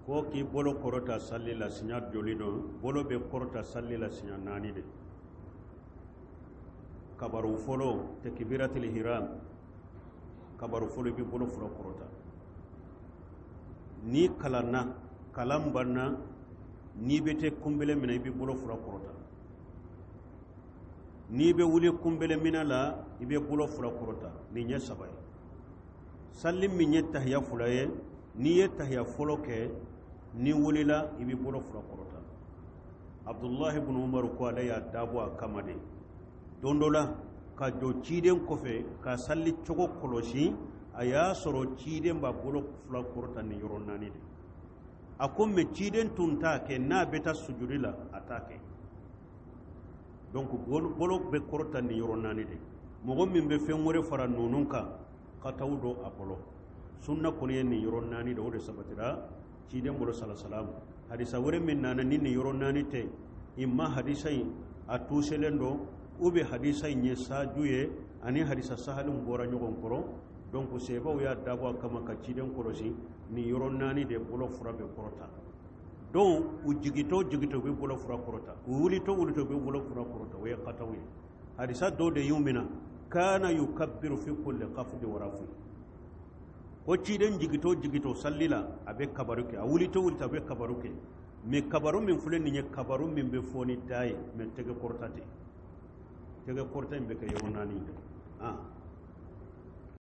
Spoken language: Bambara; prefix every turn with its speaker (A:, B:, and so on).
A: Ko k'i bolo kɔrɔta sali la siɲɛ joli don? Bolo bɛ kɔrɔta sali la siɲɛ naani de. Kabaru fɔlɔ, tekibiratil hiram, kabaru fɔlɔ, i bɛ bolo fila kɔrɔta. N'i kalanna, kalan banna, n'i bɛ taa kunbele minɛ, i bɛ bolo fila kɔrɔta. N'i bɛ wuli kunbele minɛ la, i bɛ bolo fila kɔrɔta. Nin ye saba ye. Sali min ye tahiya fila ye, n'i ye tahiya fɔlɔ kɛ, n'i wulila, i bɛ bolo fila kɔrɔta. Abdulahi ibn Umaru ko ale y'a dabɔ a kama de, don dɔ la ka jɔ ciden kɔfɛ ka sali cogo kɔlɔsi, a y'a sɔrɔ ciden b'a bolo fila kɔrɔta nin yɔrɔ naani de. A ko mɛ ciden tun t'a kɛ n'a bɛ taa sujudi la, a t'a kɛ. Donc bolo bɛ kɔrɔta nin yɔrɔ naani de. Mɔgɔ min bɛ fɛn wɛrɛ fara ninnu kan, ka t'aw don a bolo. Sunna kɔni ye nin yɔrɔ naani de, o de sabatira ciden bolo salasalam. Hadisa wɛrɛ min nana ni nin yɔrɔ naani tɛ, imma hadisa in a tuselen don, ou bien hadisa in ye saju ye, ani hadisa sahalenw bɔra ɲɔgɔn kɔrɔ. Donc sebaw y'a dabɔ a kama ka ciden kɔlɔsi, nin yɔrɔ naani de bolo fila bɛ kɔrɔta. Donc u jigitɔ jigitɔ, u bɛ bolo fila kɔrɔta, u wulitɔ wulitɔ, u bɛ bolo fila kɔrɔta. O ye kataw ye. Hadisa dɔw de y'u minɛ kana yukabbiru fi kulli khafdi wa rafi, ko ciden jigitɔ jigitɔ salli la, a bɛ kabaru kɛ, a wulitɔ wulitɔ, a bɛ kabaru kɛ. Mɛ kabaru min filɛ nin ye, kabaru min bɛ fɔ ni da ye, mɛ tɛgɛ kɔrɔta tɛ. Tɛgɛ kɔrɔta in bɛ kɛ yɔrɔ naani de.